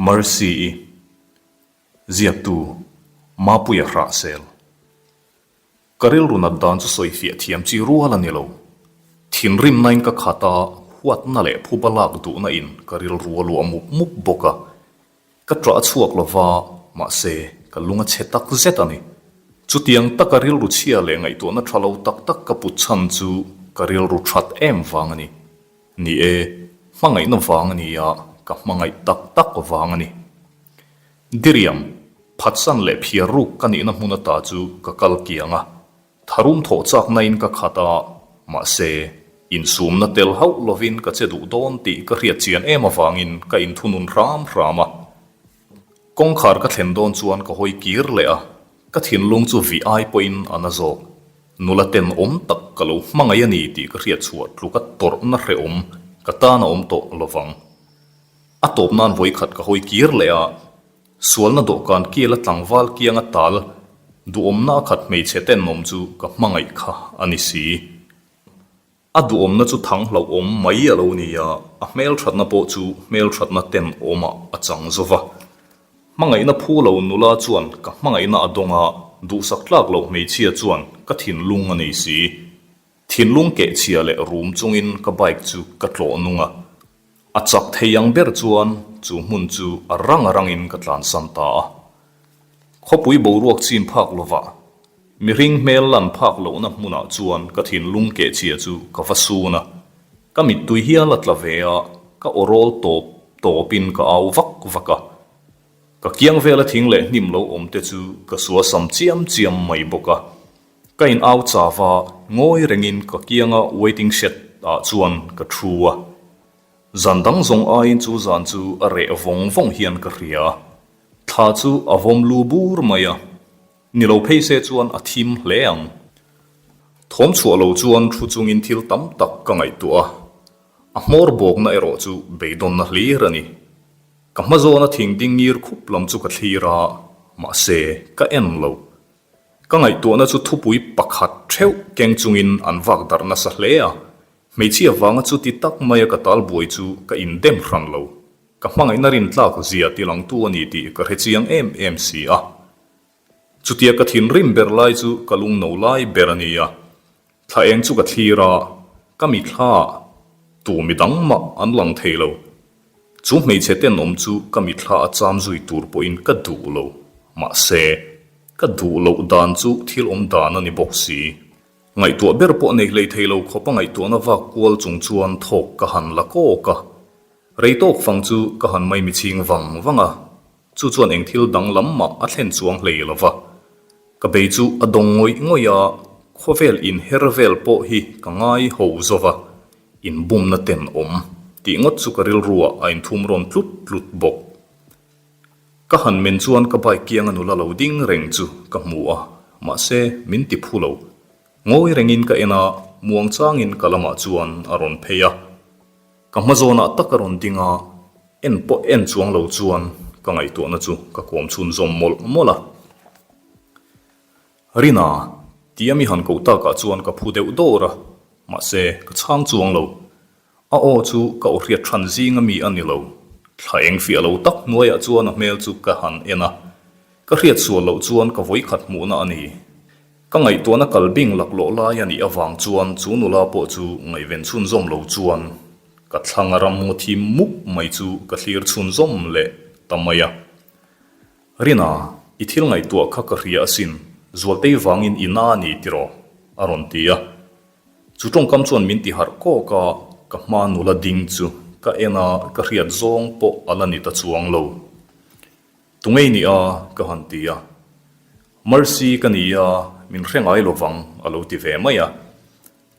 Mercy-i ziaktu Mapuia Hrahsel. Ka rilru nat dan chu sawi fiah thiam chi rual a ni lo. Thinrimnain ka khat a, huatna leh phuba lak duhna in ka rilru a luah mup mup bawk a. Ka ṭah a chhuak lo va, mahse ka lung a chhe tak zet a ni. Chutiang taka rilru chhia leh ngaihtuahna ṭha lo tak tak ka put chhan chu ka rilru ṭhat em vang a ni. Ni e, hmangaihna vang a ni a, ka hmangaih tak tak vang a ni. Diriam, phatsan leh phiar ruk ka nihna hmun ata chu ka kal kiang a, tharum thawh chaknain ka khat a, mahse, insumna tel hauh lovin ka che duh dawn tih ka hriat chian em avangin ka inthunun hram hram a. Kawngkhar ka thlen dawn chuan ka hawi kir leh a, ka thinlung chu vih ai pawhin a na zawk. Nula ten awm tak ka lo hmangaih a ni tih ka hriat chhuah tluka tawrhna hrehawm ka tan a awm tawh lovang. A tawp nan vawikhat ka hawi kir leh a, sualna dawhkan kila tlangval kianga tal duhawmna a khat hmeichhe tenawm chu ka hmangaih kha a ni si. A duhawmna chu thang hlauhawm mai a lo ni a, a hmelthatna pawh chu hmelthatna tenawmah a chang zo va. Hmangaihna phu lo nula chuan ka hmangaihna a dawng a, duhsak tlak loh hmeichhia chuan ka thinlung a nei si. Thinlung kehchhia leh rum chungin ka bike chu ka tlawh nung a. A chak thei ang ber chuan chu hmun chu a rang a rangin ka tlansan ta a. Khawpui boruak chim phak lovah, mihring hmel lan phak lohna hmunah chuan ka thinlung kehchhia chu ka va sun a. Ka mittui hial a tla ve a, ka aw rawl tawp tawpin ka au vak vak a. Ka kiang vela thing leh hnim lo awm te chu ka suasam chiam chiam mai bawk a. Ka in au chau a, ngawi rengin ka kianga waiting shed ah chuan ka thu a. Zan dang zawng aiin chu zan chu a reh vawng vawng hian ka hria. Thla chu a vawm lu bur mai a, ni lo phei se chuan a thim hle ang. Thawm chhuah lo chuan thu chungin thil tam tak ka ngaihtuah a, a hmawr bawkna erawh chu beidawnna hlir a ni. Ka hma zawna thing ding ngir khup lam chu ka thlir a, mahse ka en lo. Ka ngaihtuahna chu thupui pakhat theuh keng chungin an vak darh nasa hle a, hmeichhia vanga chuti tak maia ka tal buai chu ka indem hran lo. Ka hmangaihna rintlak zia tilangtu a ni tih ka hre chiang em em si a. Chutia ka thinrim ber lai chu ka lungno lai ber a ni a. Thla eng chu ka thlir a, ka mitthla ah tu midang mah an lang thei lo. Chu hmeichhe tenawm chu ka mitthla a cham zui tur pawhin ka duh lo. Mahse, ka duh loh dan chu thil awm dan a ni bawk si. Ngaihtuah ber pawh nei hlei thei lo khawp a ngaihtuahna vak kual chung chuan thawk ka han la kawk a. Rei tawk fang chu ka han maimichhing vang vang a. Chu chuan eng thil dang lam mah a thlen chuang hlei lo va. Ka bei chu a dawng ngawih ngawih a, khawvel inher vel pawh hi ka ngai ho zo va, inbumna tenawm tih ngawt chu ka rilruah a inthum rawn tlut tlut bawk. Ka han men chuan ka bike kianga nula lo ding reng chu ka hmu a, mahse min ti phu lo. Ngawi rengin ka en a, muangchangin ka lamah chuan a rawn phei a. Ka hma zawnah tak a rawn ding a, en pawh en chuang lo chuan ka ngaihtuahna chu ka kawm chhunzawm mawlh mawlh a. Rina, tia mi han koh takah chuan ka phu deuh dawr a, mahse ka chhang chuang lo. A aw chu ka aw hriat than zing a mi a ni lo. Thla eng fiah lo tak hnuaiah chuan a hmel chu ka han en a, ka hriat sual loh chuan ka vawikhat hmuhna a ni. Ka ngaihtuahna kal bing laklawh lai a nih avang chuan chu nula pawh chu ngaihven chhunzawm lo chuan ka thlanga ram ngaw thim mup mai chu ka thlir chhunzawm leh ta mai a. Rina, i thil ngaihtuah kha ka hria asin, Zualtei vangin i na a ni tiraw? a rawn ti a. Chu tawngkam chuan min ti harh kawk a, ka hma nula ding chu ka en a, ka hriat zawng pawh a la ni ta chuang lo. Tungei ni a? ka han ti a. Mercy ka ni a, min hre ngai lo vang a lo ti ve mai a.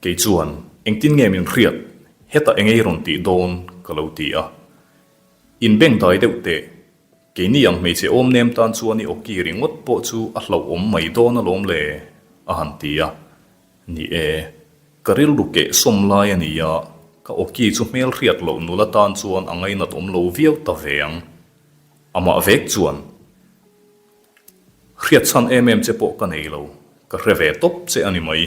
Kei chuan, Engtin nge min hriat? Hetah engei rawn tih dawn? ka lo ti a. In beng dai deuh teh. Keini ang hmeichhe awm nem tan chuan i awki ringawt pawh chu a hlauhawm mai dawn alawm le, a han ti a. Ni e, ka rilru keh sawm lai a ni a, ka awki chu hmel hriat loh nula tan chuan a ngainat awm lo viau ta ve ang. Amah vek chuan. Hriat chhan em em che pawh ka nei lo, ka hre ve tawp che a ni mai.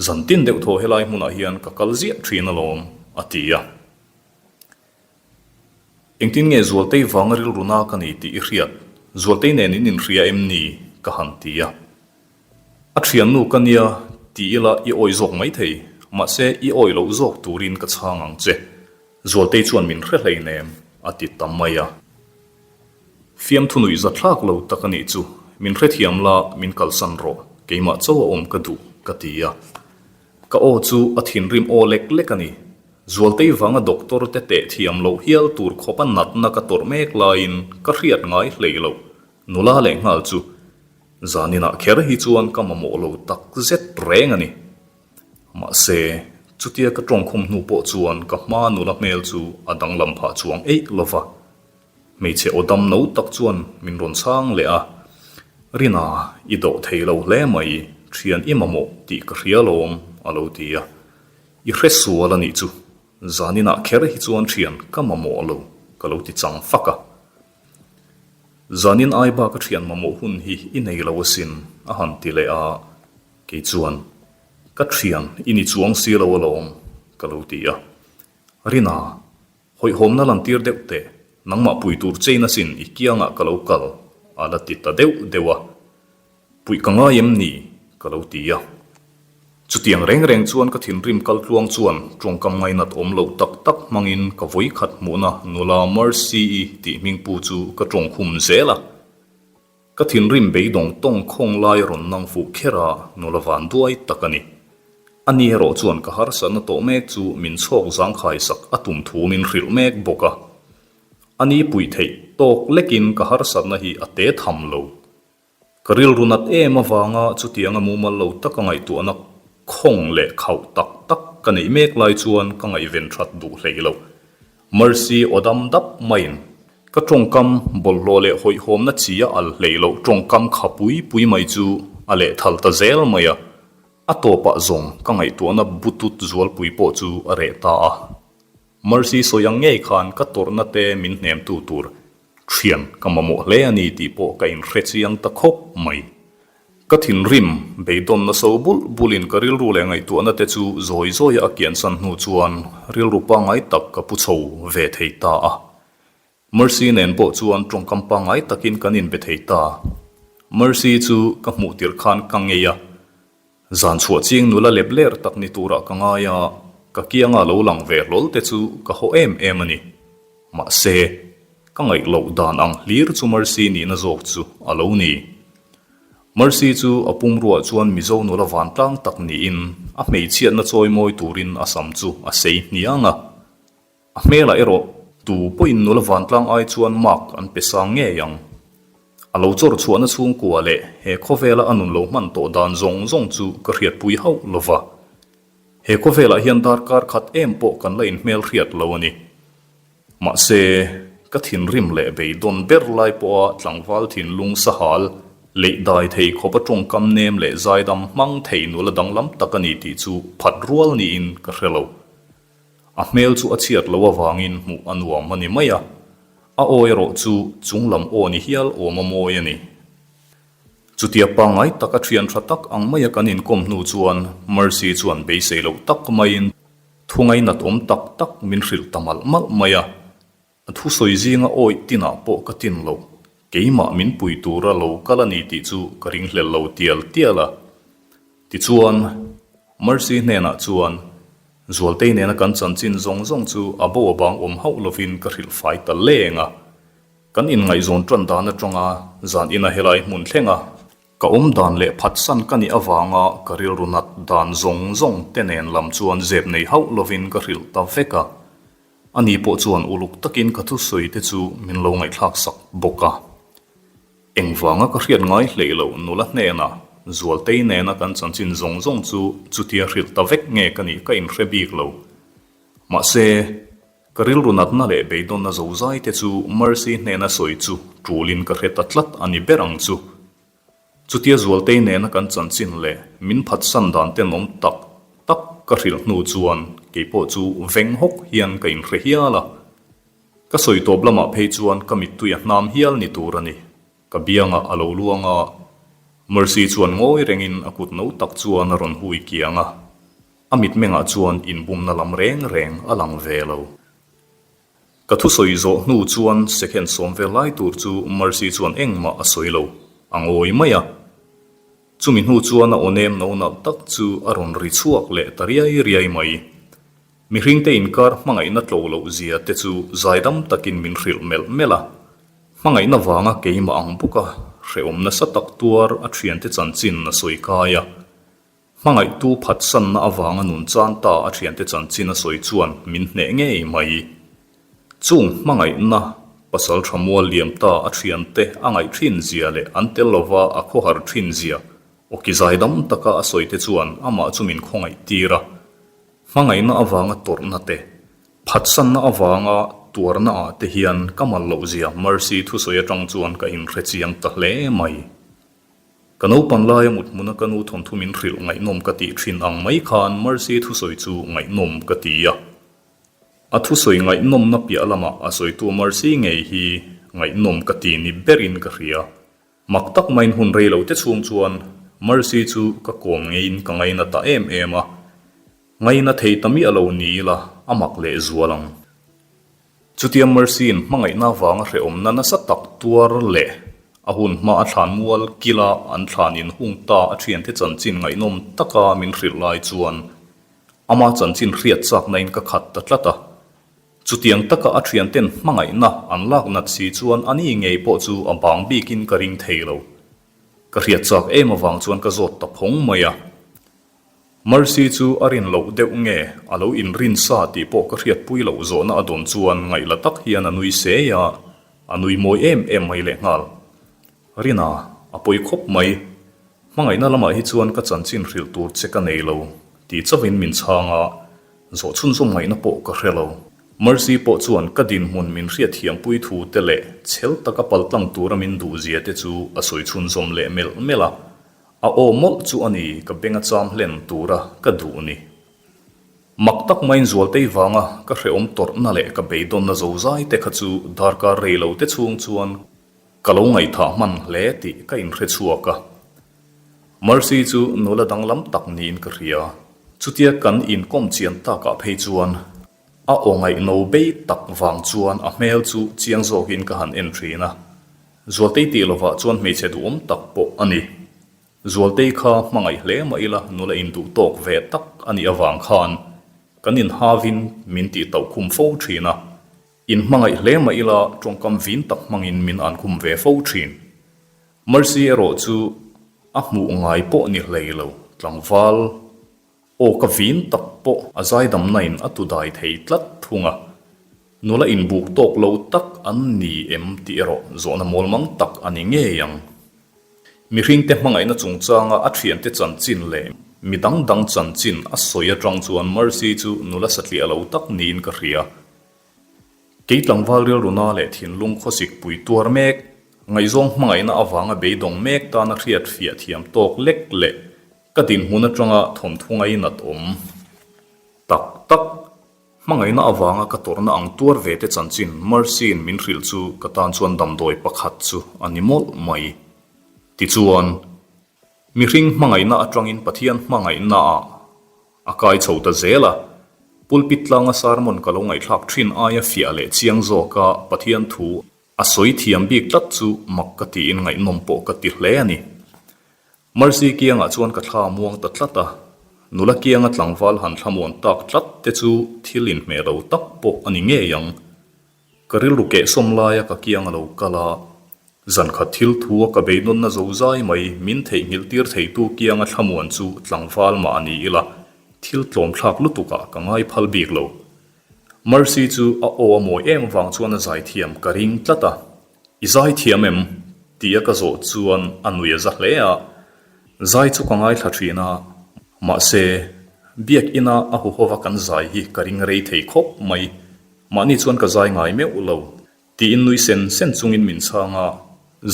Zan tin deuh thaw helai hmunah hian ka kal ziah thin alawm, a ti a. Engtin nge Zualtei vanga rilru na ka nei tih i hriat? Zualtei nen in inhria em ni? ka han ti a. A thiannu ka nia ti ila i awi zawk maithei, mahse i awi loh zawk turin ka chhang ang che. Zualtei chuan min hre hleinem, a ti ta mai a. Fiamthu nuih za thlak lo tak a nih chu, min hrethiam la, min kalsan rawh, keimah chauh a awm ka duh, ka ti a. Ka aw chu a thinrim aw lek lek a ni. Zualtei vanga doctor te teh thiam loh hial tur khawpa natna ka tawrh mek laiin ka hriat ngai hlei lo. Nula leh nghal chu zaninah kher hi chuan ka mamawh lo tak zet reng a ni. Mahse, chutia ka tawngkhum hnu pawh chuan ka hma nula hmel chu a danglam phah chuang eih lo va. Hmeichhe aw dam no tak chuan min rawn chhang leh a, Rina, i dawh thei lo hle mai, thian i mamawh tih ka hria lawm, a lo ti a. I hre sual a nih chu, zaninah kher hi chuan thian ka mamawh lo, ka lo ti chang fak a. Zanin ai bak a thian mamawh hun hi i nei lo asin, a han ti leh a, kei chuan, Ka thian i ni chuang si lo alawm, ka lo ti a. Rina, Hawihhawmna lantir deuh teh, nangmah pui tur chein asin i kiangah ka lo kal, a la ti ta deuh deuh a. Puih ka ngai em ni? ka lo ti a. Chutiang reng reng chuan ka thinrim kal tluang chuan tawngkam ngainat awm loh tak tak hmangin ka vawikhat hmuhna nula Mercy-i tih hmingpu chu ka tawngkhum zel a. Ka thinrim beidawng tawng khawng lai rawn nang fuh kher a, nula van duai tak a ni. Ani erawh chuan ka harsatna tawh mek chu min chhawk zangkhai sak a tum thu min hrilh mek bawk a. Ani puih theih tawk lekin ka harsatna hi a te tham lo. Ka rilru nat em avanga chutianga mumal lo taka ngaihtuahna khawng leh khauh tak tak ka neih mek lai chuan ka ngaihven that duh hlei lo. Mercy aw dam dap maiin ka tawngkam bawlhhlawh leh hawihhawmna chi a al hlei loh tawngkam kha pui pui mai chu a lehthal ta zel mai a, a tawpah zawng ka ngaihtuahna butut zualpui pawh chu a reh ta a. Mercy sawi ang ngei khan ka tawrhna te min hnemtu tur thian ka mamawh hle a ni tih pawh ka inhre chiang ta khawp mai. Ka thinrim, beidawnna so bulh bulhin ka rilru leh ngaihtuahna te chu zawi zawia a kiansan hnu chuan rilru pangngai tak ka pu chho ve thei ta a. Mercy nen pawh chuan tawngkam pangngai takin kan inbe thei ta. Mercy chu ka hmuh tirh khan ka ngei a, zan chhuah ching nula lep ler tak ni turah ka ngai a, ka kianga lo lang ve hlawl te chu ka haw em em a ni. Mahse, ka ngaih loh dan ang hlir chu Mercy nihna zawk chu a lo ni. Mercy chu a pumruah chuan Mizo nula vantlang tak niin a hmeichhiatna chawi mawi turin a sam chu a sei hniang a. A hmelah erawh tu pawhin nula vantlang ai chuan mark an pe sang ngei ang. A lo chawr chhuahna chhungkua leh he khawvela a nun lo hman tawh dan zawng zawng chu ka hriatpui hauh lova. He khawvelah hian darkar khat em pawh kan la inhmelhriat lo a ni. Mahse, ka thinrim leh beidawn ber lai pawha tlangval thinlung sahal leih dai thei khawpa tawngkam nem leh zaidam hmang thei nula danglam tak a ni tih chu phat rual niin ka hre lo. A hmel chu a chhiat loh avangin hmuh a nuam a ni mai a, a aw erawh chu chunglam aw ni hial awm a mawi a ni. Chutia pangngai tak a thian tha tak ang maia kan inkawm hnu chuan Mercy chuan beisei loh tak maiin thu ngainat awm tak tak min hrilh ta malh malh mai a. A thusawi zinga awih tinah pawh ka tin lo, keimah min pui tura lo kal a ni tih chu ka ringhlel lo tial tial a. Tichuan, Mercy hnenah chuan Zualtei nena kan chanchin zawng zawng chu a bo a bang awm hauh lovin ka hrilh fai ta leng a. Kan inngaihzawn tan dan atanga zan ina helai hmun thleng a, ka awm dan leh phatsan ka nih avanga ka rilru nat dan zawng zawng te nen lam chuan zep nei hauh lovin ka hrilh ta vek a. Ani pawh chuan uluk takin ka thusawi te chu min lo ngaihthlak sak bawk a. Engvanga ka hriat ngai hleih loh nula hnenah Zualtei nena kan chanchin zawng zawng chu chutia hrilh ta vek nge ka nih ka inhre bik lo. Mahse, Ka rilru natna leh beidawnna zozai te chu Mercy hnena sawi chu tulin ka hre ta tlat a ni ber ang chu. Chutia Zualtei nena kan chanchin leh min phatsan dan tenawm tak tak ka hrilh hnu chuan keipawh chu veng hawk hian ka inhre hial a. Ka sawi tawp lamah phei chuan ka mittui a hnam hial ni tur a ni. Ka biangah a lo luang a, Mercy chuan ngawi rengin a kut no tak chuan a rawn hui kiang a. A mitmengah chuan inbumna lam reng reng a lang ve lo. Ka thusawi zawh hnu chuan second sawm vel lai tur chu Mercy chuan engmah a sawi lo, a ngawi mai a. Chumi hnu chuan a aw nem no nalh tak chu a rawn ri chhuak leh ta riai riai mai. Mihringte inkar hmangaihna tlo loh zia te chu zaidam takin min hrilh melh melh a. Hmangaihna vanga keimah ang bawka hrehawm nasa tak tuar a thiante chanchin a sawi kai a. Hmangaihtu phatsanna avanga nun chan ta a thiante chanchin a sawi chuan min hneh ngei mai. Chung hmangaihna pasal tha mual liam ta a thiante a ngaih thin zia leh an tel lova a khawhar thin zia awki zaidam taka a sawi te chuan amah chu min khawngaih tir a. Hmangaihna avanga tawrhna te, phatsanna avanga tuarna ah te hian ka mal loh zia Mercy thusawi atang chuan ka inhre chiang ta hle mai. Ka naupan laia mut hmuna ka nu thawnthu min hrilh ngaihnawm ka tih thin ang mai khan Mercy thusawi chu ngaihnawm ka ti a. A thusawi ngaihnawmna piah lamah a sawitu Mercy ngei hi ngaihnawm ka ti ni berin ka hria. Mak tak maiin hun rei lo te chhung chuan Mercy chu ka kawm ngeiin ka ngaina ta em em a. Ngaina thei ta miah lo ni ila a mak leh zual ang. Chutia Mercy-in hmangaihna avanga hrehawmna nasa tak tuar leh a hun hma a thlan mual kila an thlan inhung ta a thiante chanchin ngaihnawm taka min hrilh lai chuan ama chanchin hriat chaknain ka khat ta tlat a. Chutiang taka a thianten hmangaihna an lak nat si chuan ani ngei pawh chu a bang bikin ka ring thei lo. Ka hriat chak em avang chuan ka zawt ta phawng mai a. Mercy chu a rin loh deuh nge a lo inrin sa tih pawh ka hriatpui loh zawhna a dawn chuan ngaihla tak hian a nui sei a, a nui mawi em em mai lehnghal. Rina, a pawi khawp mai. Hmangaihna lamah hi chuan ka chanchin hrilh tur che ka nei lo tih chauhin min chhang a, zawh chhunzawm ngaihna pawh ka hre lo. Mercy pawh chuan ka dinhmun min hriatthiampui thu te leh chhel taka paltlang tura min duhzia te chu a sawi chhunzawm leh melh melh a. A aw mawlh chu a ni, ka beng a cham hlen tura ka duh ni. Mak tak maiin Zualtei vanga ka hrehawm tawrhna leh ka beidawnna zozai te kha chu darkar rei lo te chhung chuan ka lo ngaihthah hman hle tih ka inhre chhuak a. Mercy chu nula danglam tak niin ka hria. Chutia kan inkawm chian takah phei chuan a aw ngaihno bei tak vang chuan a hmel chu chiang zawkin ka han en thin a. Zualtei tih lovah chuan hmeichhe duhawm tak pawh a ni. Zualtei kha hmangaih hle mah ila nula induh tawk ve tak a nih avang khan kan inhavin min tih tauh khum fo thin a. Inhmangaih hle mah ila tawngkam vin tak hmangin min an khum ve fo thin. Mercy erawh chu a hmuh ngai pawh ni hlei lo, tlangval. Aw ka vin tak pawh a zaidamna in a tu dai thei tlat thung a, nula inbuk tawk lo tak an ni em tih erawh zawhna mawlmang tak a ni ngei ang. Mihringte hmangaihna chungchanga a thiante chanchin leh mi dang dang chanchin a sawi atang chuan Mercy chu nula satliah lo tak niin ka hria. Kei tlangval rilruna leh thinlung khawsik pui tuar mek, ngaihzawng hmangaihna avanga beidawng mek tana hriat fiah thiam tawk lek leh Ka dinhmun atanga thawmthu ngainat awm tak tak, hmangaihna avanga ka tawrhna ang tuar ve te chanchin Mercy-in min hrilh chu ka tan chuan damdawi pakhat chu a ni mawlh mai. Tichuan, mihring hmangaihna atangin Pathian hmangaihnaah a kai chho ta zel a, pulpit tlanga sermon ka lo ngaihthlak thin aia fiah leh chiang zawka Pathian thu a sawi thiam bik tlat chu mak ka tiin ngaihnawm pawh ka ti hle a ni. Mercy kiangah chuan ka thla muang ta tlat a, nula kianga tlangval han thlamuan tak tlat te chu thil inhmeh lo tak pawh a ni ngei ang. Ka rilru kehsawm laia ka kiang a lo kal a, zankhat thil thu a ka beidawnna zo zai mai min theihnghilh tir theitu kianga thlamuan chu tlangval mah a ni ila, thil tlawmthlak lutukah ka ngai phal bik lo. Mercy chu a aw a mawi em vang chuan a zaithiam ka ring tlat a. I zai thiam em? tia ka zawh chuan a nui a za hle a, zai chu ka ngaithla thin a, mahse, biakina a huhova kan zai hi ka ring rei thei khawp mai, mahni chuan ka zai ngai meuh lo, tiin nui sen sen chungin min chhang a.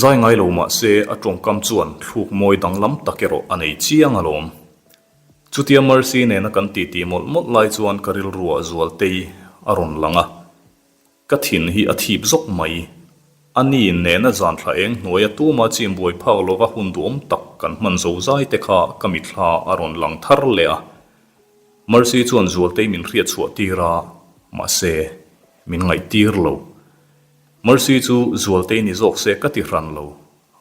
Zai ngai lo mahse a tawngkam chuan thluk mawi danglam tak erawh a nei chiang alawm. Chutia Mercy nena kan titi mawlh mawlh lai chuan ka rilruah Zualtei a rawn lang a. Ka thin hi a thip zawk mai. A ni nena zan thla eng hnuaia tuma chim buai phak lova hun duhawm tak kan hman zo zai te kha ka mithla a rawn lang thar leh a. Mercy chuan Zualtei min hriat chhuah tir a, mahse. min ngaihtir lo. Mercy chu Zualtei ni zawk se ka ti hran lo,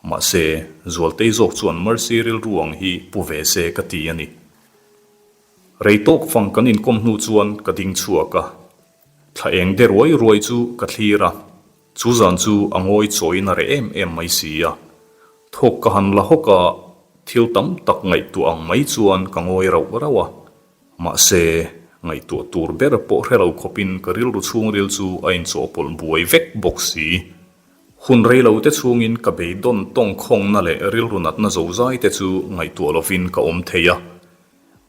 mahse Zualtei zawk chuan Mercy rilru ang hi pu ve se ka ti a ni. Rei tawk fang kan inkawm hnu chuan ka ding chhuak a, thla eng de ruai ruai chu ka thlir a, chu zan chu a ngawi chawiin a reh em em mai si a. Thawk ka han la hawk a, thil tam tak ngaihtuah ang mai chuan ka ngawi rauh rauh a, mahse, ngaihtuah tur ber pawh hre lo khawpin ka rilru chhungril chu a inchawhpawlh buai vek bawk si. Hun rei lo te chhungin ka beidawn tawngkhawngna leh rilru natna zozai te chu ngaihtuah lovin ka awm thei a.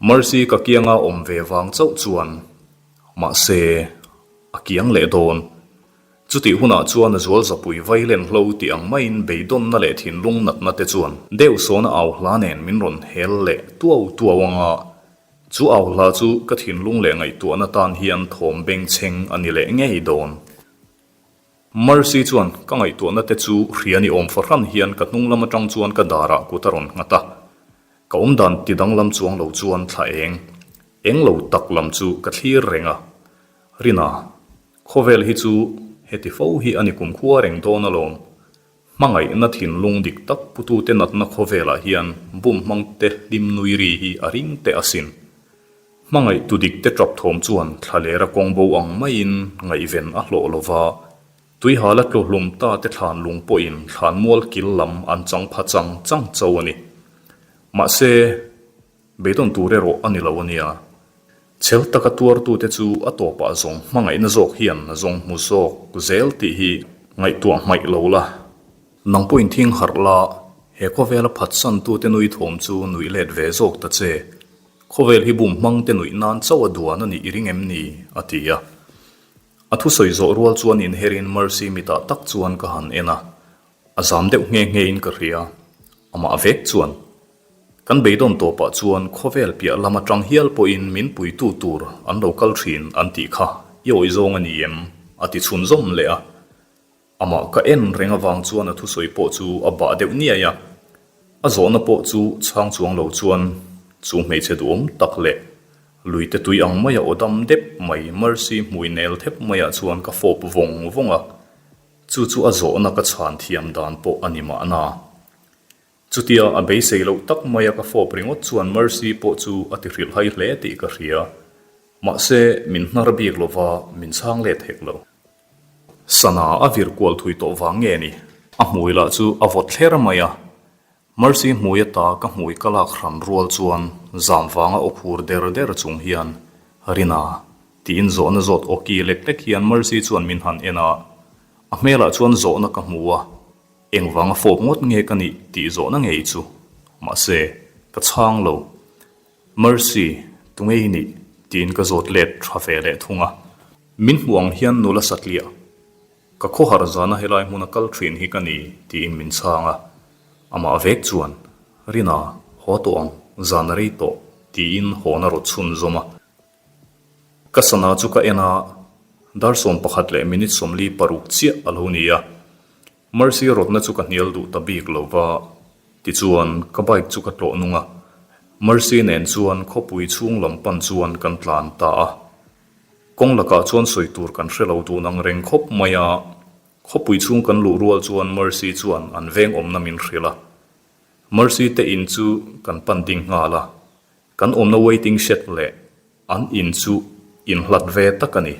Mercy ka kianga awm ve vang chauh chuan mahse a kiang leh dawn. Chutih hunah chuan a zual zapui vailen hlo tih ang maiin beidawnna leh thinlung natna te chuan deuh sawna au hla nen min rawn hel leh tuau tuau ang a, chu au hla chu ka thinlung leh ngaihtuahna tan hian thawm bengchheng a ni leh ngei dawn. Mercy chuan ka ngaihtuahna te chu hria ni awm fahran hian ka hnung lam atang chuan ka darah kut a rawn nghat a. Ka awmdan ti danglam chuang lo chuan thla eng, eng lo tak lam chu ka thlir reng a. Rina, khawvel hi chu heti fo hi a ni kumkhua reng dawn alawm. Hmangaihna thinlung dik tak putute natna khawvelah hian bum hmangte hlim nui ri hi a ring teh asin. Hmangaih tu dik te tap thawm chuan thla lera kawng bo ang maiin ngaihven a hlawh lo va, tuihala tlu hlum ta te thlan lung pawhin thlan mual kil lam an chang pha chang chang cho a ni. Mahse, beidawn tur erawh a ni lo a nia. Chhel taka tuartute chu a tawpah zawng hmangaihna zawk hian zawng hmu zawk zel tih hi ngaihtuah hmaih lo la. Nang pawhin thing harh la, he khawvela phatsantute nui thawm chu nuih let ve zawk ta che. Khawvel hi bum hmangte nuih nan chauh a duan a nih i ring em ni? a ti a. A thusawi zawh rual chuan inherin Mercy mitah tak chuan ka han en a, a zam deuh nghe nghe in ka hria. Amah vek chuan, Kan beidawn tawpah chuan khawvel piah lam atang hial pawhin min puitu tur an lo kal thin an tih kha i awih zawng a ni em? a ti chhunzawm leh a. Amah ka en reng avang chuan a thusawi pawh chu a bah deuh niai a, a zawhna pawh chu chhang chuang lo chuan chu hmeichhe duhawm tak leh luite tui ang maia aw dam dep mai Mercy hmui nel thep maiah chuan ka fawp vawng vawng a, chu chu a zawhna ka chhan thiam dan pawh a ni mahna. Chutia a beisei loh tak maia ka fawp ringawt chuan Mercy pawh chu a ti hrilhhai hle tih ka hria, mahse min hnar bik lova min chhang let hek lo. Sana a vir kual thui tawh vang nge ni? A hmui lah chu a vawt thler mai a. Mercy hmui ata ka hmui ka lak hran rual chuan zam vanga aw khur der der chung hian, Rina, tiin zawhna zawt aw ki lek lek hian Mercy chuan min han en a. A hmelah chuan zawhna ka hmu a, engvanga fawp ngawt nge ka nih tih zawhna ngei chu. Mahse, ka chhang lo. Mercy, tunge i nih? tiin ka zawt let tha ve leh thung a. Min hmuh ang hian nula satliah, ka khawhar zana helai hmuna kal thin hi ka ni, tiin min chhang a. Amah vek chuan, Rina, haw tawh ang, zan a rei tawh, tiin hawn a rawt chhunzawm a. Ka sana chu ka en a, dar 11 leh minute 46 chiah a lo ni a. Mercy rawtna chu ka hnial duh ta bik lo va, tichuan ka bike chu ka tlawh nung a, Mercy nen chuan khawpui chhung lam pan chuan kan tlan ta a. Kawng lakah chuan sawi tur kan hre lo dun ang reng khawp mai a, khawpui chhung kan luh rual chuan Mercy chuan an veng awmna min hrilh a. Mercy te in chu kan pan ding nghal a, kan awmna waiting shed leh An in chu inhlat ve tak a ni.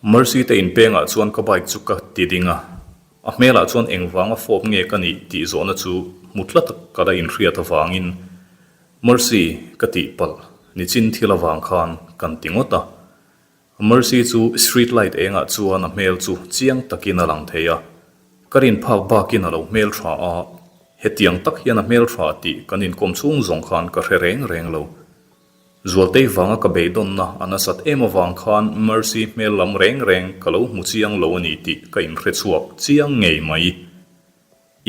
Mercy te inpengah chuan ka bike chu ka ti ding a, a hmelah chuan engvanga fawp nge ka nih tih zawhna chu hmu tlat ka la inhriat avangin Mercy ka tihpalh nichin thil avang khan kan ti ngawt a. Mercy chu street light engah chuan a hmel chu chiang takin a lang thei a, ka rin phak bakin a lo hmel tha a, hetiang tak hian a hmel tha tih kan inkawm chhung zawng khan ka hre reng reng lo. Zualtei vanga ka beidawnna a nasat em avang khan Mercy hmel lam reng reng ka lo hmu chiang lo a ni tih ka inhre chhuak chiang ngei mai.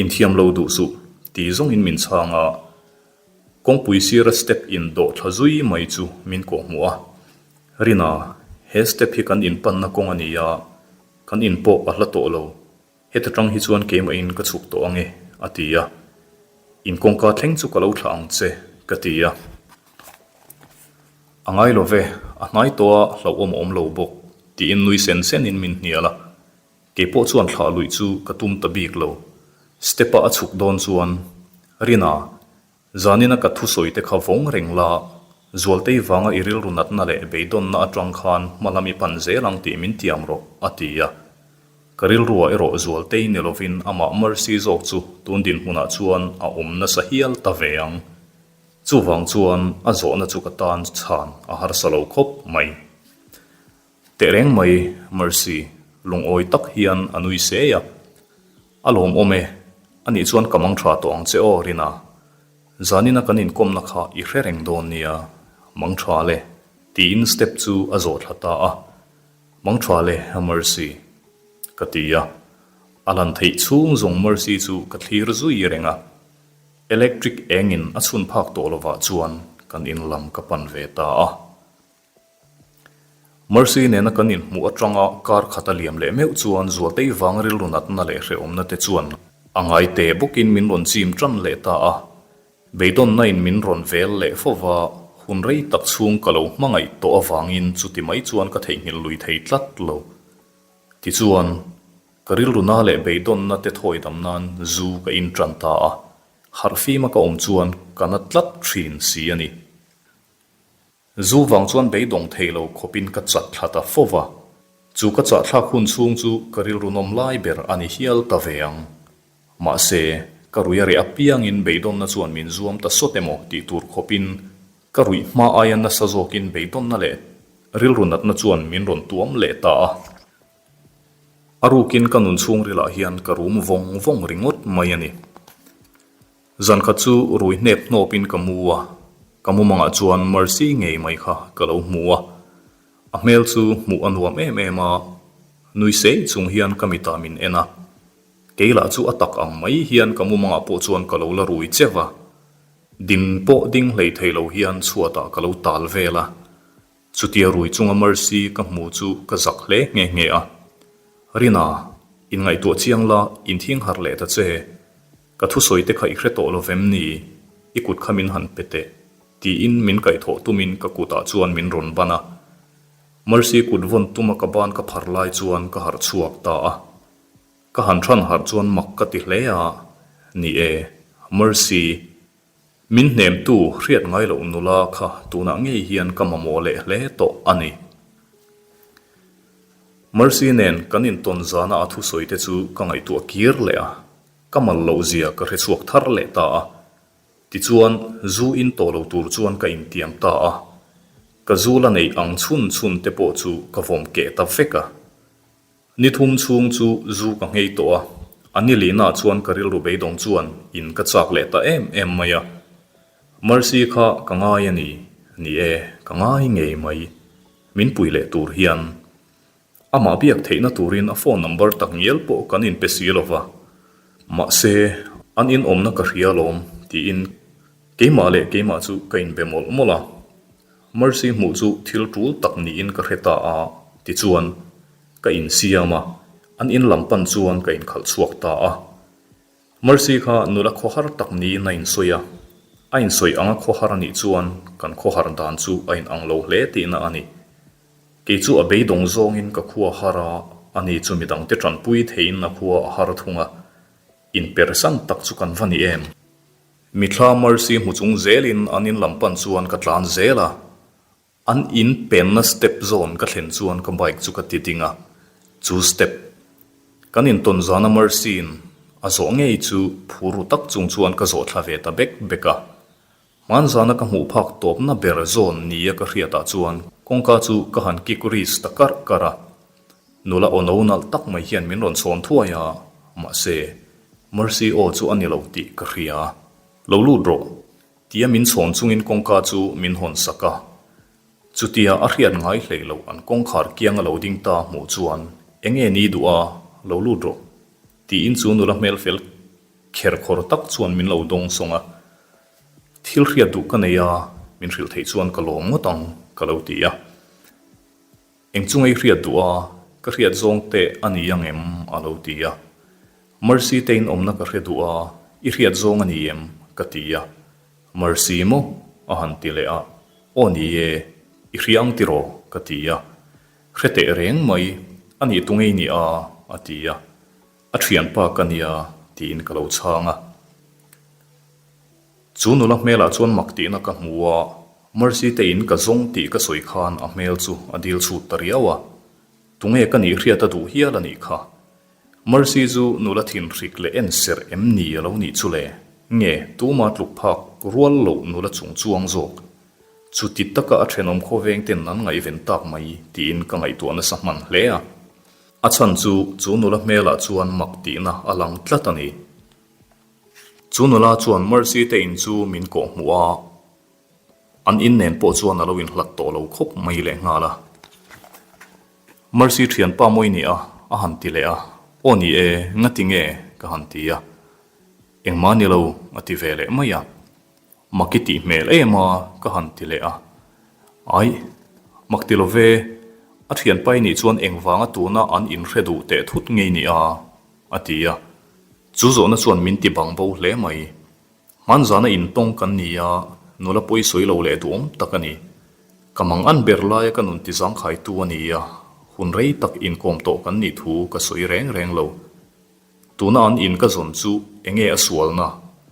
Inthiam lo duh suh, ti zawngin min chhang a. Kawngpui sira step in dawh thla zui mai chu min kawh hmuh a. Rina, he step hi kan inpanna kawng a ni a, kan in pawh a hla tawh lo. Heta tang hi chuan keimahin ka chhuk tawh ang e, a ti a. In kawngka thleng chu ka lo thlah ang che, ka ti a. A ngai lo ve, a hnai tawh a hlauhawm a awm lo bawk. Tiin nui sen senin min hnial a. Kei pawh chuan thlah luih chu ka tum ta bik lo. Step-a a chhuk dawn chuan, Rina, zanina ka thusawi te kha vawng reng la, Zualtei vanga i rilru natna leh beidawnna atang khan hma lam i pan zel ang tih min tiam rawh, a ti a. Ka rilruah erawh Zualtei ni lovin amah Mercy zawk chu tun dinhmunah chuan a awm nasa hial ta ve ang. Chuvang chuan a zawhna chu ka tan chhan a harsa lo khawp mai. Tehreng mai Mercy, lungawi tak hian a nui sei a. A lawmawm e, anih chuan ka mang tha tawh ang che aw Rina. Zanina kan inkawmna kha i hre reng dawn nia, mang tha le, tiin step chu a zawh thla ta a. Mang tha le Mercy, ka ti a. A lan theih chhung zawng Mercy chu ka thlir zui reng a. Electric engin a chhun phak tawh lovah chuan kan in lam ka pan ve ta a. Mercy nena kan inhmuh atanga kar khat a liam leh meuh chuan Zualtei vang rilru natna leh hrehawmna te chuan a ngai te bawkin min rawn chim tan leh ta a. Beidawnna in min rawn vel leh fo va, hun rei tak chhung ka lo hmangaih tawh avangin chuti mai chuan ka theihnghilh lui thei tlat lo. Tichuan, ka rilru na leh beidawnna te thawi dam nan zu ka in tan ta a, harhfima ka awm chuan ka na tlat thin si a ni. Zu vang chuan beidawng thei lo khawpin ka chat thla ta fo va, chu ka chahthlak hun chhung chu ka rilru nawm lai ber a ni hial ta ve ang. Mahse, ka rui a reh apiangin beidawnna chuan min zuam ta sawt emaw tih tur khawpin ka ruih hma aia nasa zawkin beidawnna leh rilru natna chuan min rawn tuam leh ta a. A rukin ka nun chhungrilah hian ka rum vawng vawng ringawt mai a ni. Zan khat chu rui hnep hnawpin ka mu a, ka mumangah chuan Mercy ngei mai kha ka lo hmu a. A hmel chu hmuh a nuam em em a, nui sei chung hian ka mitah min en a. Kei lah chu a tak ang mai hian ka mumangah pawh chuan ka lo la rui che va. Din pawh ding hlei thei lo hian chhuatah ka lo tal vel a. Chutia rui chunga Mercy ka hmu chu ka zak hle nghe nghe a. Rina, inngaihtuah chiang la, inthing harh leh ta che. Ka thusawi te kha i hre tawh lo vem ni? I kut kha min han pe teh, tiin min kaihthawh tumin ka kutah chuan min rawn ban a. Mercy kut vawn tuma ka ban ka phar lai chuan ka harh chhuak ta a. Ka han than harh chuan mak ka ti hle a, Ni e, Mercy, min hnemtu hriat ngai loh nula kha tunah ngei hian ka mamawh leh hle tawh a ni. Mercy nen kan intawn zana a thusawi te chu ka ngaihtuah kir leh a. Ka mal loh zia ka hre chhuak thar leh ta a. Tichuan, zu in tawh lo tur chuan ka intiam ta a. Ka zu la neih ang chhun chhun te pawh chu ka vawm keh ta vek a. Ni thum chhung chu zu ka nghei tawh a, a ni lihnaah chuan ka rilru beidawng chuan in ka chak leh ta em em mai a. Mercy kha ka ngai a ni, ni e, ka ngai ngei mai. Min pui leh tur hian. Amah biak theihna turin a phone number tak ngial pawh kan inpe si lo va. Mahse, an inawmna ka hria alawm, tiin keimah leh keimah chu ka inbe mawlh mawlh a. Mercy hmuh chu thil tul tak niin ka hre ta a, tichuan, ka insiam a, an in lam pan chuan ka inkhalh chhuak ta a. Mercy kha nula khawhar tak niin a insawi a, a insawi anga khawhar a nih chuan kan khawhar dan chu a inang lo hle tihna a ni. Kei chu a beidawng zawngin ka khua har a, ani chu midangte tanpui theiin a khua a har thung a, inpersan tak chu kan va ni em? Mithla Mercy hmu chung zelin an in lam pan chuan ka tlan zel a, an in penna step zawn ka thlen chuan ka bike chu ka ti ding a, chu step kan intawn zana Mercy-in a zawh ngei chu phur ru tak chung chuan ka zawh thla ve ta bek bek a. Hmanzana ka hmuh phak tawpna ber zawn nia ka hriatah chuan kawngka chu ka han kik ris ta karh karh a. Nula aw no nalh tak mai hian min rawn chhawn thuai a, mahse, Mercy aw chu a ni lo tih ka hria. Lo lut rawh, tia min chhawn chungin kawngka chu min hawn sak a. Chutia a hriat ngai hlei loh an kawngkhar kiang a lo ding ta hmuh chuan, Enge ni duh a, lo lut rawh, tiin chu nula hmel fel kher khawr tak chuan min lo dawng sawng a. Thil hriat duh ka nei a, min hrilh theih chuan ka lawm ngawt ang, ka lo ti a. Eng chu ngei hriat duh a, ka hriat zawng te a ni ang em? a lo ti a. Mercy te in awmna ka hre duh a, i hriat zawng a ni em? ka ti a. Mercy maw? a han ti leh a. Aw ni e, i hria ang tiraw? ka ti a. Hre teh reng mai, a nih tu ngei nia, a ti a. A thianpa ka nia, tiin ka lo chhang a. Chu nula hmelah chuan mak tihna ka hmu a, Mercy te in ka zawng tih ka sawi khan a hmel chu a dil chhut ta riau a. Tunge ka nih hriat a duh hial a nih kha. Mercy chu nula thinhrik leh en serh em ni a lo nih chu le? Nge, tuma tluk phak rual loh nula chung chuang zawk? Chuti taka a thenawm khawveng ten an ngaihven tak mai tiin ka ngaihtuah nasa hman hle a. A chhan chu chu nula hmelah chuan mak tihna a lang tlat a ni. Chu nula chuan Mercy te in chu min kawh hmuh a, an in nen pawh chuan a lo inhlat tawh lo khawp mai leh nghal a. Mercy thianpa mawi ni a, a han ti leh a, Aw ni e, ngati nge? ka han ti a. Engmah ni lo, a ti ve leh mai a. Mak i tih hmel em a, ka han ti leh a. Aih, mak ti lo ve, a thianpa i nih chuan engvanga tuna an inhre duh teh thut ngei ni a, a ti a. Chu zawhna chuan min ti bang bo hle mai. Hmanzana intawng kan ni a, nula pawi sawi lo leh duhawm tak a ni. Ka mang an ber laia ka nun ti zangkhaitu a ni a, hun rei tak inkawm tawh kan nih thu ka sawi reng reng lo. Tuna an in ka zawn chu enge a sualna,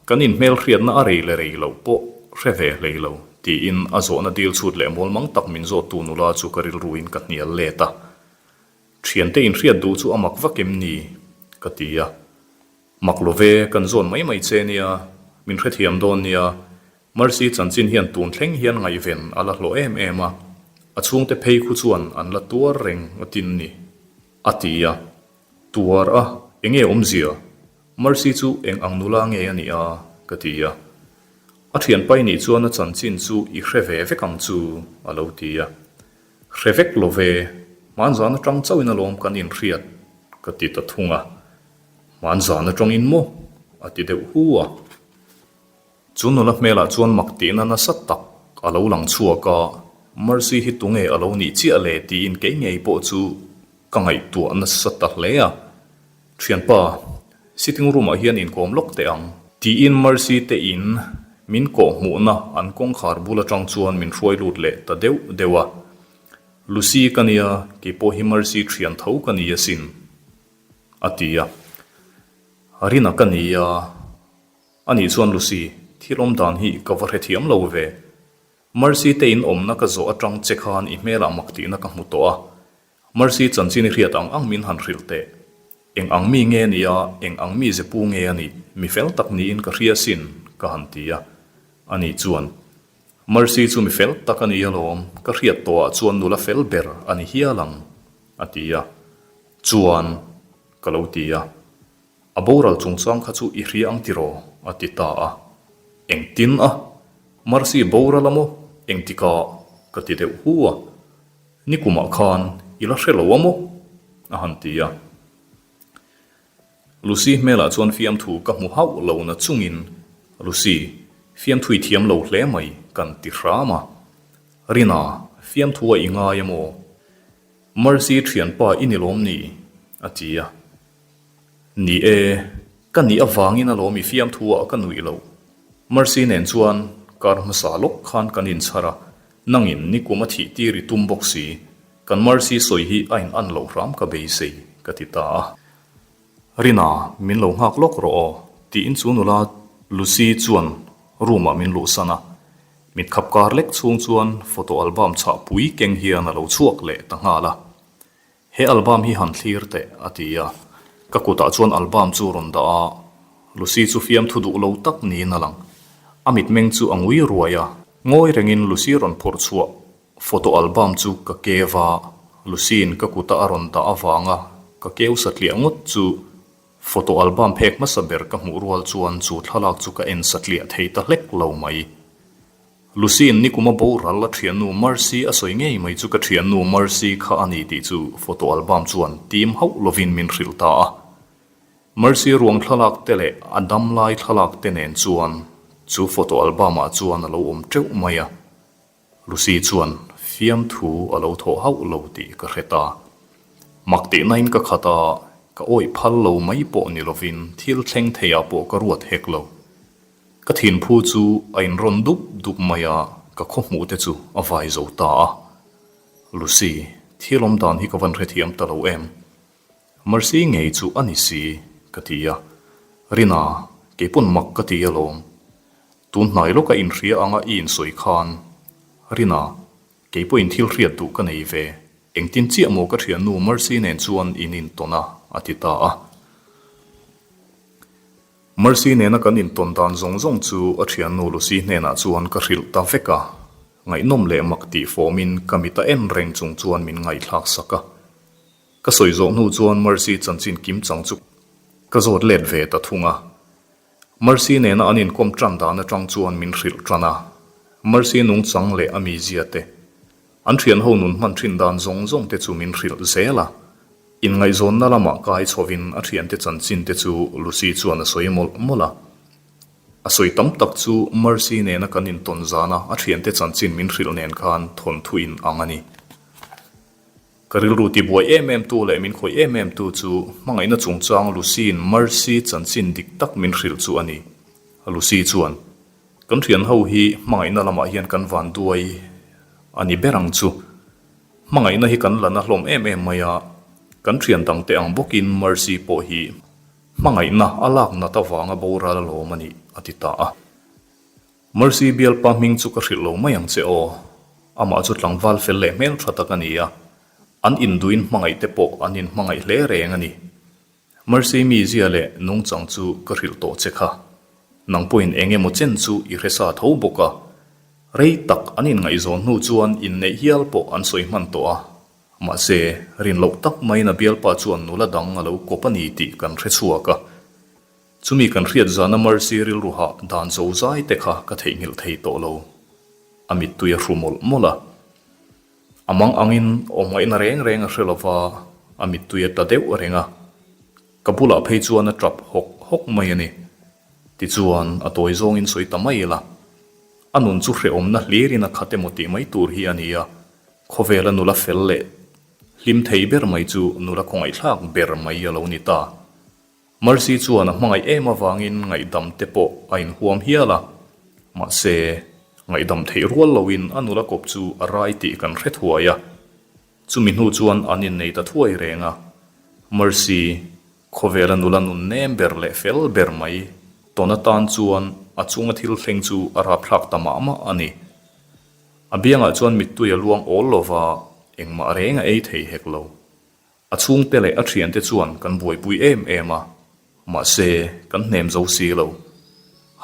kan inhmelhriatna a rei leh rei loh pawh hre ve hlei lo, tiin a zawhna dil chhut leh mawlmang tak min zawttu nula chu ka rilruin ka hnial let a. Thiante inhriat duh chu a mak vak em ni? ka ti a. Mak lo ve, kan zawn mai mai che nia, min hrethiam dawn nia, Mercy chanchin hian tun thleng hian ngaihven a la hlawh em em a, a chhungte phei khu chuan an la tuar reng a tin ni, a ti a. Tuar a, enge awmzia? Mercy chu eng ang nula nge a nih a? ka ti a. A thianpai nih chuan a chanchin chu i hre ve vek ang chu, a lo ti a. Hre vek lo ve, hmanzan atang chauhin alawm kan inhriat, ka ti ta thung a. Hmanzan atangin maw? a ti deuh hu a. Chu nula hmelah chuan mak tihna nasa tak a lo lang chhuak a, Mercy hi tunge a lo nih chiah le tiin kei ngei pawh chu ka ngaihtuah nasa ta hle a. Thianpa, sitting room ah hian inkawm lawk teh ang. Tiin Mercy te in min kawh hmuhna an kawngkhar bul atang chuan min hruai lut leh ta deuh deuh a. Lucy ka nia, keipawh hi Mercy thian tho ka ni asin, a ti a. Rina ka nia, anih chuan Lucy, thil awm dan hi ka va hrethiam lo ve. Mercy te in awmna ka zawh atang che khan i hmelah mak tihna ka hmu tawh a, Mercy chanchin i hriat ang ang min han hrilh teh. Eng ang mi nge ni a, eng ang mi zepu nge a nih, mi fel tak niin ka hria sin, ka han ti a. Ani chuan, Mercy chu mi fel tak a ni alawm, ka hriat tawhah chuan nula fel ber a ni hial ang, a ti a. Chuan, ka lo ti a. A boral chungchang kha chu i hria ang tiraw? a ti ta a. Engtin a? Mercy boral a maw? Engtikah? ka ti deuh hu a. Nikumah khan i la hre lo a maw? a han ti a. Lucy hmelah chuan fiamthu ka hmu hauh lo na chungin, Lucy, fiamthu i thiam lo hle mai, kan ti hram a. Rina, fiamthu a i ngai a maw? Mercy thianpa i ni lawm ni? a ti a. Ni e, ka nih avangin alawm i fiamthu ah ka nuih loh. Mercy nen chuan kar hmasa lawk khan kan inchhar a, nangin nikum a thih tir i tum bawk si, kan Mercy sawi hi a in an loh hram ka beisei, ka ti ta a. Rina, min lo nghak lawk rawh aw, tiin chu nula Lucy chuan room ah min luhsan a. Mit khap kar lek chhung chuan photo album chhah pui keng hian a lo chhuak leh ta nghal a. He album hi han thlir teh, a ti a. Ka kutah chuan album chu rawn dah a, Lucy chu fiamthu duh lo tak niin a lang. A mitmeng chu a ngui ruai a. Ngawi rengin Lucy rawn phawrh chhuah photo album chu ka keu a, Lucy-in ka kuta a rawn dah avanga ka keu satliah ngawt chu photo album phek hmasa ber ka hmuh rual chuan chu thlalak chu ka en satliah thei ta hlek lo mai. Lucy-in nikuma boral a thiannu Mercy a sawi ngei mai chu ka thiannu Mercy kha a ni tih chu photo album chuan tim hauh lovin min hrilh ta a. Mercy ruang thlalak te leh a damlai thlalak te nen chuan chu photo album ah chuan a lo awm teuh mai a. Lucy chuan fiamthu a lo thawh hauh lo tih ka hre ta. Mak tihnain ka khat a, ka awih phal lo mai pawh ni lovin thil thleng theiah pawh ka ruat hek lo. Ka thinphu chu a inrawn dup dup mai a, ka khaw hmuh te chu a vai zo ta a. Lucy. Thil awm dan hi ka van hrethiam ta lo em? Mercy ngei chu a ni si, ka ti a. Rina, kei pawn mak ka ti alawm. Tun hnai lawka inhria anga i insawi khan. Rina, kei pawhin thil hriat duh ka nei ve. Engtin chiah maw ka thiannu Mercy nen chuan in intawn a, a ti ta a. Mercy nena kan intawn dan zawng zawng chu a thiannu Lucy hnenah chuan ka hrilh ta vek a, ngaihnawm leh mak tih fawmin ka mit a en reng chung chuan min ngaihthlak sak a. Ka sawi zawh hnu chuan Mercy chanchin kim chang chu ka zawt let ve ta thung a. Mercy nena an inkawm tan dan atang chuan min hrilh tan a, Mercy nungchang leh a mizia te, an thianho nun hman thin dan zawng zawng te chu min hrilh zel a. Inngaihzawnna lamah kai chhovin a thiante chanchin te chu Lucy chuan a sawi mawlh mawlh a. A sawi tam tak chu Mercy nena kan intawn zana a thiante chanchin min hrilh nen khan thawnthu in ang a ni. Ka rilru tibuai em em tu leh min khawih em em tu chu hmangaihna chungchang Lucy-in Mercy chanchin dik tak min hrilh chu a ni. Lucy chuan, Kan thian ho hi hmangaihna lamah hian kan van duai a ni ber ang chu. Hmangaihna hi kan la na hlawm em em mai a, kan thian dangte ang bawkin Mercy pawh hi hmangaihna a lak nat avanga boral alawm a ni, a ti ta a. Mercy bialpa hming chu ka hrilh lo mai ang che aw. Amah chu tlangval fel leh hmel tha tak a ni a, an induin hmangaih te pawh an inhmangaih hle reng a ni. Mercy mizia leh nungchang chu ka hrilh tawh che kha. Nang pawhin eng emaw chen chu i hre sa tho bawk a. Rei tak an inngaihzawn hnu chuan inneih hial pawh an sawi hman tawh a. Mahse, rin loh tak maiin a bialpa chuan nula dang a lo kawp a ni tih kan hre chhuak a. Chumi kan hriat zana Mercy rilru hah dan zo zai te kha ka theihnghilh thei tawh lo. A mittui a hru mawlh mawlh a. A mang angin awm ngaihna reng reng a hre lo va, a mittui a tla deuh reng a. Ka bulah phei chuan a tap hawk hawk mai a ni. Tichuan, a tawi zawngin sawi ta mai ila. A nun chu hrehawmna hlirin a khat emaw tih mai tur hi a ni a, khawvela nula fel leh hlim thei ber mai chu nula khawngaihthlak ber mai a lo ni ta. Mercy chuan a hmangaih em avangin ngaihdam te pawh a inhuam hial a, mahse, ngaihdam theih rual loin a nula kawp chu a rai tih kan hre thuai a. Chumi hnu chuan an innei ta thuai reng a. Mercy, khawvela nula nun nem ber leh fel ber mai tawn atan chuan a chunga thil thleng chu a rapthlak ta mah mah a ni. A biangah chuan mittui a luang awl lova, engmah reng a ei thei hek lo. A chhungte leh a thiante chuan kan buaipui em em a, mahse, kan hnem zo si lo.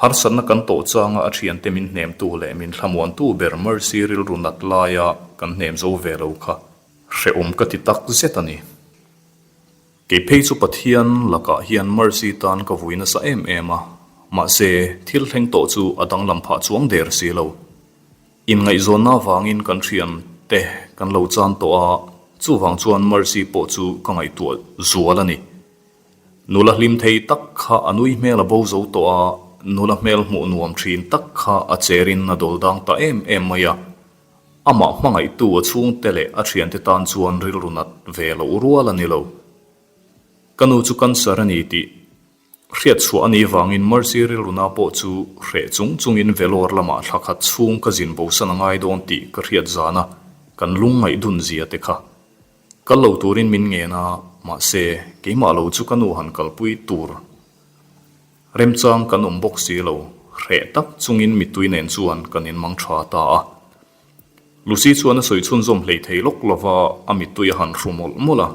Harsatna kan tawh changa a thiante min hnemtu leh min thlamuantu ber Mercy rilru nat laia kan hnem zo ve lo kha hrehawm ka ti tak zet a ni. Kei phei chu Pathian lakah hian Mercy tan ka vui nasa em em a, mahse, thil thleng tawh chu a danglam phah chuang der si lo. Inngaihzawnna avangin kan thian te kan lo chan tawh a, chuvang chuan Mercy pawh chu ka ngaihtuah zual a ni. Nula hlim thei tak kha a nui hmel a bo zo tawh a, nula hmel hmuh nuam thin tak kha a cherin a dawl dang ta em em mai a. Amah hmangaihtu a chhungte leh a thiante tan chuan rilru nat ve loh rual a ni lo. Ka nu chu cancer a ni tih Hriat chhuah a nih vangin Mercy rilruna pawh chu hreh chung chungin Vellore lamah thla khat chhung ka zin bosan a ngai dawn tih ka hriat zana kan lung ngaihdun zia te kha. Kal lo turin min ngen a, mahse, keimah lo chu ka nu han kalpui tur remchang kan awm bawk si lo, hreh tak chungin mittui nen chuan kan inmang tha ta a. Lucy chuan a sawi chhunzawm hleithei lawk lova a mittui a han hru mawlh mawlh a.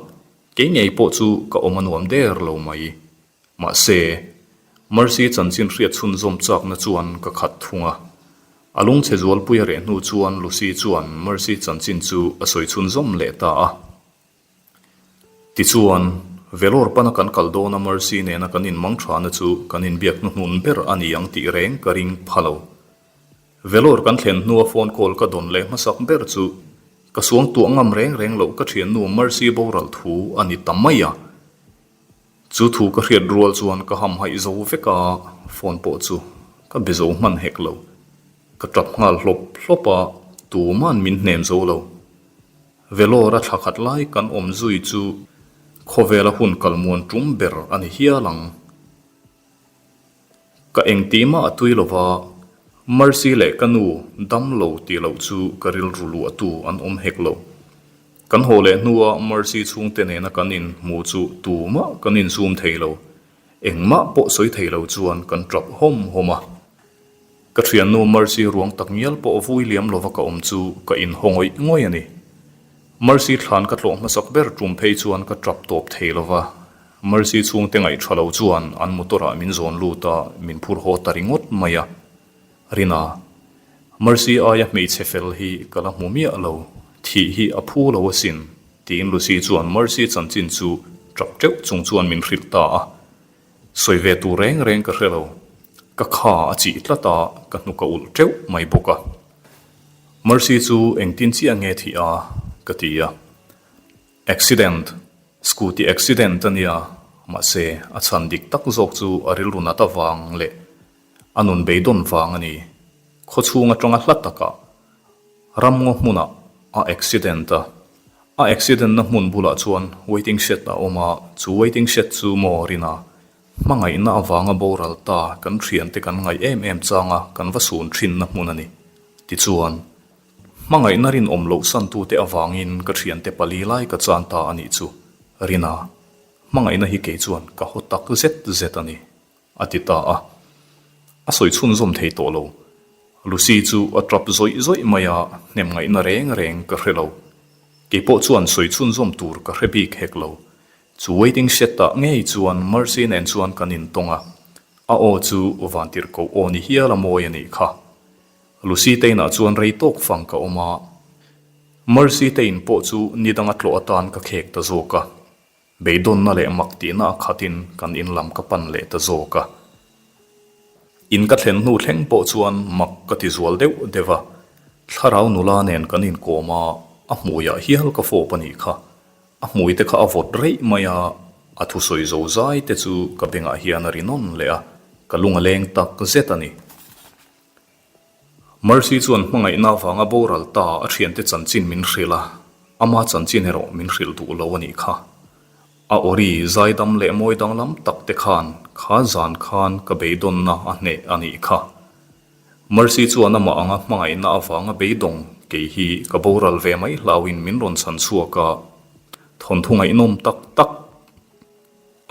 Kei ngei pawh chu ka awm a nuam der lo mai. Mahse, Mercy chanchin hriat chhunzawm chakna chuan ka khat thung a. A lungchhe zualpui a reh hnu chuan Lucy chuan Mercy chanchin chu a sawi chhunzawm leh ta a. Tichuan, Vellore pana kan kal dawna Mercy nena kan inmang thana chu kan inbiak hnuhnun ber a ni ang tih reng ka ring pha lo. Vellore kan thlen hnua phone call ka dawn leh hmasak ber chu ka suang tuah ngam reng reng loh ka thiannu Mercy boral thu a ni ta mai a. Chu thu ka hriat rual chuan ka hamhaih zo vek a, phone pawh chu ka be zo hman hek lo. Ka tap nghal hlawp hlawp a, tuman min hnem zo lo. Vellore a thla khat lai kan awm zui chu khawvela hun kalmuan tum ber a ni hial ang. Ka engtih mah a tui lova, Mercy leh ka nu dam lo tih loh chu ka rilru luahtu an awm hek lo. Kan haw leh hnua Mercy chhungte nena kan inhmu chu tumah kan insum thei lo. Engmah pawh sawi thei lo chuan kan tap hawm hawm a. Ka thiannu Mercy ruang tak ngial pawh vui liam lova ka awm chu ka inhaw ngawih ngawih a ni. Mercy thlan ka tlawh hmasak ber tum phei chuan ka tap tawp thei lova. Mercy chhungte ngaih tha lo chuan an motor ah min zawn lut a, min phur haw ta ringawt mai a. Rina, Mercy aia hmeichhe fel hi ka la hmu miah lo, thih hi a phu lo asin, tiin Lucy chuan Mercy chanchin chu tap teuh chung chuan min hrilh ta a. Sawi ve tur reng reng ka hre lo. Ka kha a chih tlat a, ka hnuk a ulh teuh mai bawk a. Mercy chu engtin chiah nge thih a? ka ti a. Accident, scooty accident a nia, mahse a chhan dik tak zawk chu a rilru nat avang leh a nun beidawn vang a ni. Khawchhung atanga hla takah Ramngaw hmunah a accident a, a accident na hmun bulah chuan waiting shed a awm a, chu waiting shed chu maw rina hmangaihna avanga boral ta kan thiante kan ngaih em em changa kan va sun thinna hmun a ni. Tichuan, hmangaihna rinawm loh santute avangin ka thiante pali lai ka chan ta a nih chu, Rina, hmangaihna hi kei chuan ka haw tak zet zet a ni. A ti ta a. A sawi chhunzawm thei tawh lo. Lucy chu a tap zawih zawih mai a, hnem ngaihna reng reng ka hre lo. Kei pawh chuan sawi chhunzawm tur ka hre bik hek lo. Chu waiting shed ah ngei chuan Mercy nen chuan kan intawng a. A aw chu vantirhkoh aw ni hial a mawi a nih kha. Lucy te inah chuan rei tawk fang ka awm a. Mercy te in pawh chu ni danga tlawh atan ka khek ta zawk a. Beidawnna leh mak tihna a khatin kan in lam ka pan leh ta zawk a. In ka thlen hnu thleng pawh chuan mak ka ti zual deuh deuh a, thlarau nula nen kan inkawm a, a hmuiah hial ka fawp a nih kha. A hmui te kha a vawt reih mai a, a thusawi zo zai te chu ka bengah hian a ri nawn leh a, ka lung a leng tak zet a ni. Mercy chuan hmangaihna avanga boral ta a thiante chanchin min hrilh a, ama chanchin erawh min hrilh duh lo a nih kha. A awri zaidam leh mawi danglam tak te khan kha zan khan ka beidawnna a hneh a nih kha. Mercy chuan amah anga hmangaihna avanga beidawng kei hi ka boral ve mai hlauin min rawn chhan chhuak a, thawnthu ngaihnawm tak tak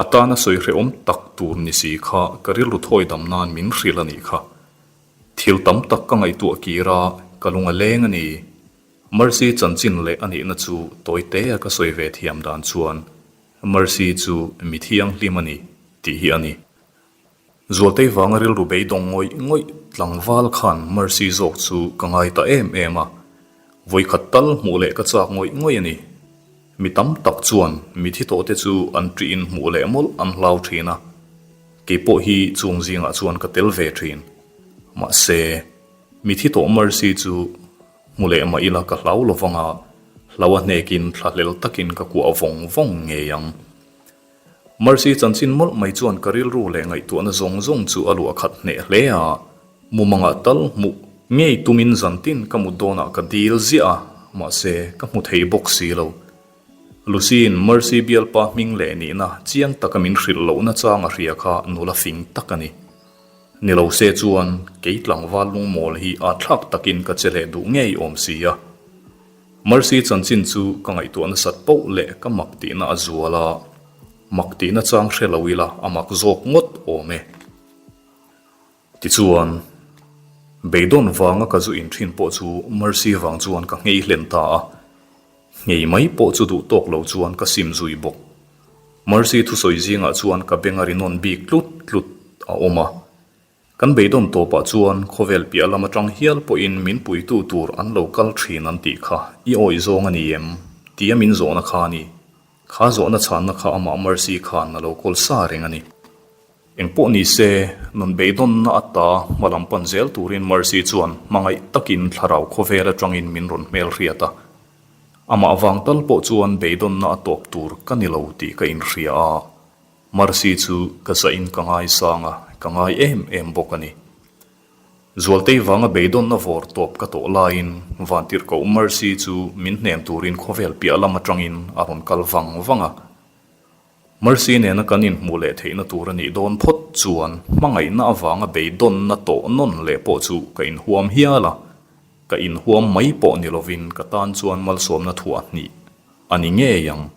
A tana sawi hrehawm tak tur ni si kha ka rilru thawi dam nan min hrilh a nih kha. Thil tam tak ka ngaihtuah kir a, ka lung a leng a ni. Mercy chanchin leh a nihna chu tawi te a ka sawi ve thiam dan chuan Mercy chu mi thianghlim a ni tih hi a ni. Zualtei vanga rilru beidawng ngawih ngawih tlangval khan Mercy zawk chu ka ngai ta em em a, vawikhat tal hmuh leh ka chak ngawih ngawih a ni. Mi tam tak chuan mi thi tawhte chu an ṭihin hmuh leh mawlh an hlau ṭhin a, kei pawh hi chung zingah chuan ka tel ve ṭhin. Mahse, mi thi tawh Mercy chu hmu leh mah ila ka hlau lovang a, hlau a hnekin thlahlel takin ka kuah vawng vawng ngei ang. Mercy chanchin mawlh mai chuan ka rilru leh ngaihtuahna zawng zawng chu a luah khat hneh hle a, mumangah tal hmuh ngei tumin zantin ka mut dawnah ka dil ziah a, mahse ka hmu thei bawk si lo. Lucy-in Mercy bialpa hming leh nihna chiang taka min hrilh lohna chang a hria kha nula fing tak a ni. Ni lo se chuan kei tlangval lungmawl hi âtthlak takin ka che leh duh ngei awm si a. Mercy chanchin chu ka ngaihtuah nasat poh leh ka mak tihna a zual a, mak tihna chang hre lo ila a mak zawk ngawt awm e. Tichuan, beidawn vanga ka zu in thin pawh chu Mercy vang chuan ka nghei hlen ta a, nghei mai pawh chu duh tawk lo chuan ka sim zui bawk. Mercy thusawi zingah chuan ka beng a ri nawn bik tlut tlut a awm a. Kan beidawn tawpah chuan khawvel piah lam atang hial pawhin min puitu tur an lo kal thin an tih kha i awih zawng a ni em? tia min zawhna kha a ni. Kha zawhna chhanna kha amah Mercy khan a lo kawl sa reng a ni. Engpawh ni se, nun beidawnna ata hma lam pan zel turin Mercy chuan hmangaih takin thlarau khawvel atangin min rawn hmelhriat a. Amah vang tal pawh chuan beidawnna a tawp tur ka ni lo tih ka inhria a. Mercy chu ka zahin ka ngaisang a, ka ngai em em bawk a ni. Zualtei vanga beidawnna vawr tawp ka tawh laiin Vantirhkoh Mercy chu min hnem turin khawvel piah lam atangin a rawn kal vang vang a. Mercy nena kan inhmuh leh theihna tur a nih dawn phawt chuan hmangaihna avanga beidawnna tawh nawn leh pawh chu ka inhuam hial a, ka inhuam mai pawh ni lovin ka tan chuan malsawmna thuah hnih. A ni ngei ang.